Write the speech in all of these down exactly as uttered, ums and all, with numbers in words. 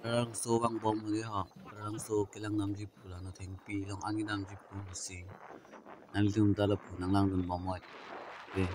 Tarangso vangbom hadi ho. Tarangso kelang damji pu la, non thengpi along an kedamji pu si. Nangtum ta lapu nanglangdun bom oi. Okay.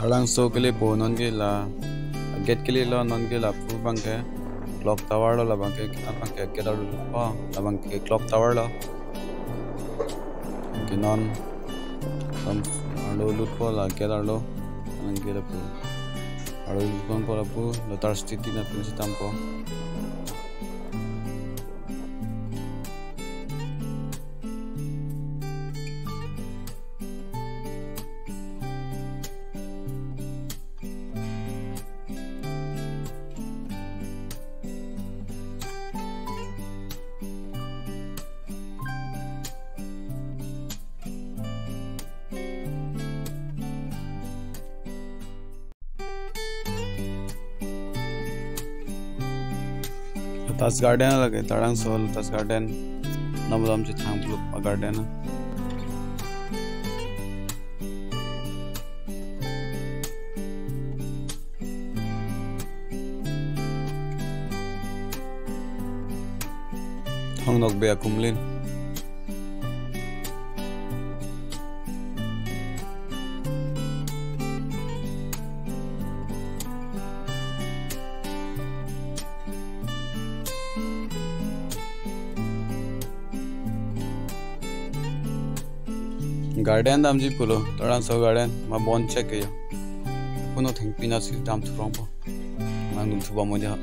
Tarangso kelepo, non ke la gate kelelo, non ke lapu abangke clock tower lo, labangke, abangke gate arlo lutpo, labangke clock tower lo. Ke non tam arlo lutpo, la gate arlo, non ke lapu arlo lutpo, lapu Lotus City nangtum si dampo. Lotus Garden lake, Tarangso Lotus Garden. Namdam chethang puluk a garden. Hongnokbe akumlin. Garden damji pulo, Tarangso Garden, ma bon chek ke yo. Puno thengpi na si dam thurong po. Nangdun thu bom oi di ha.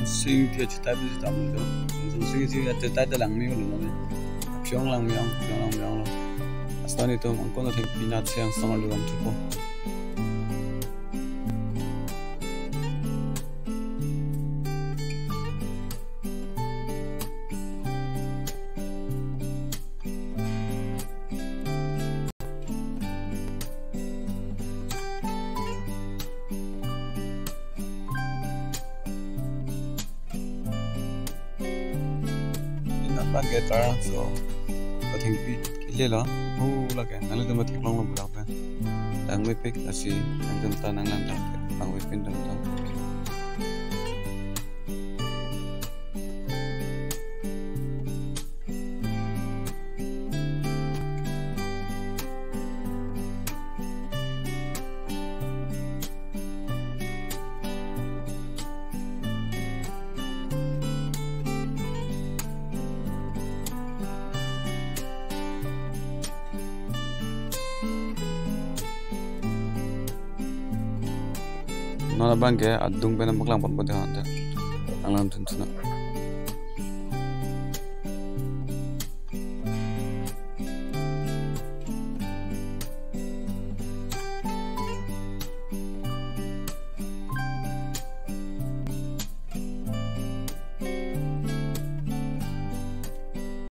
Sing thia chetai pu chetai pu jo. Sing, sing, sing, chetai ta langme lo na. Phiong langme ong, phiong langme ong lo. Lasi nelitum angkono thengpi na si angsong arlo dam thupo. Napa ke Tarangso pathengpi kelelo, oh, lake nanglitum theklong lo bulak pen. Langmepik, lasi nangtum ta nanglang ta langmepin dam ta. Non abangke adung pen nangpaklang ponpo de hante. Nanglang tuntuna.